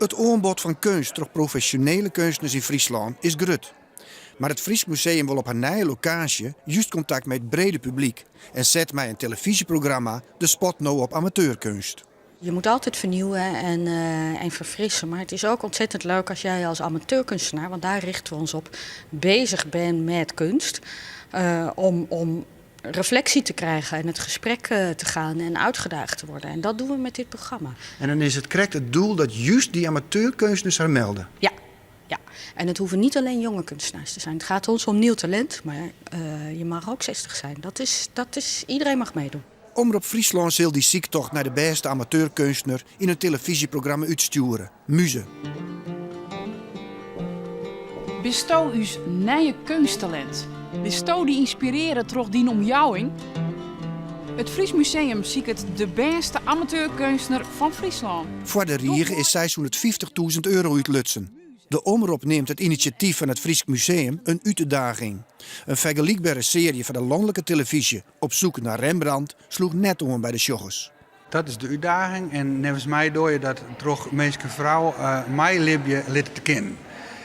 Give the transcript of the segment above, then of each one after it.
It oanbod fan keunst troch profesjonele keunstners yn Fryslân is grut. Mar it Frysk Museum wol op har nije lokaasje just kontakt mei it brede publyk en set mei in telefyzjeprogramma de spot no op amateurkeunst. Je moet altijd vernieuwen en, en verfrissen. Maar het is ook ontzettend leuk als jij als amateurkunstenaar, want daar richten we ons op, bezig bent met kunst. Om reflectie te krijgen en het gesprek te gaan en uitgedaagd te worden. En dat doen we met dit programma. En dan is it krekt it doel dat just dy amateurkeunstners har melde. Ja. En het hoeven niet alleen jonge kunstenaars te zijn. Het gaat ons om nieuw talent, maar je mag ook 60 zijn. Dat is, iedereen mag meedoen. Omrop Fryslân sil dy syktocht nei de bêste amateurkeunstner yn in telefyzjeprogramma útstjoere. Muze. Bisto ús nije keunsttalint? Bisto dy ynspirearre troch dyn omjouwing? It Fries Museum siket de bêste amateurkeunstner fan Fryslân. Foar de rige is 650.000 euro útlutsen. De Omrop neamt it inisjatyf fan it Frysk Museum in útdaging. In fergelykbere searje foar de lanlike telefyzje Op zoek naar Rembrandt sloech net oan by de sjoggers. Dat is de útdaging en neffens my dogge je dat troch minsken foaral meilibje litte te kinnen.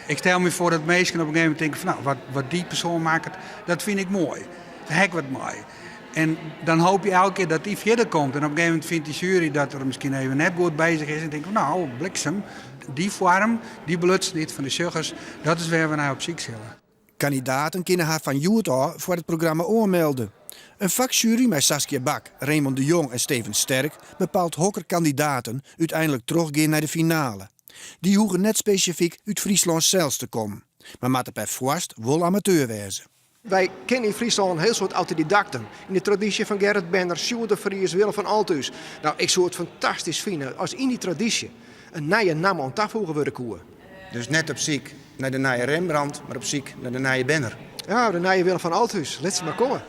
Ik stel my foar dat minsken op in gegeven momint tinke fan nou, wat dy persoan makket, dat fyn ik moai. Dêr ha ik wat mei. En dan hoopje je elke kear dat dy fierder komt. En op in gegeven momint fynt dy sjuery dat er miskien even net goed bezich is en tinkt fan nou, bliksem, dy foarm, dy belutsenheid fan de sjoggers, dat is wêr't we nei op syk sille. Kandidaten kinne har fan hjoed ôf foar it programma oanmelde. In faksjuery mei Saskia Bak, Raymond de Jong en Steven Sterk bepaalt hokker kandidaten úteinlik trochgean nei de finale. Dy hoege net spesifyk út Fryslân sels te kommen, mar moatte perfoarst wol amateur wêze. Wy kenne yn Fryslân in hiel soad autodidakten. Yn de tradysje fan Gerrit Benner, Sjoerd de Vries, Willem van Althuis. No, ik soe it fantastysk fine as yn dy tradysje in nije namme oan tafoege wurde koe. Dus net op syk nei de nije Rembrandt, mar op syk nei de nije Benner. Ja, de nije Willem van Althuis. Lit se mar komme.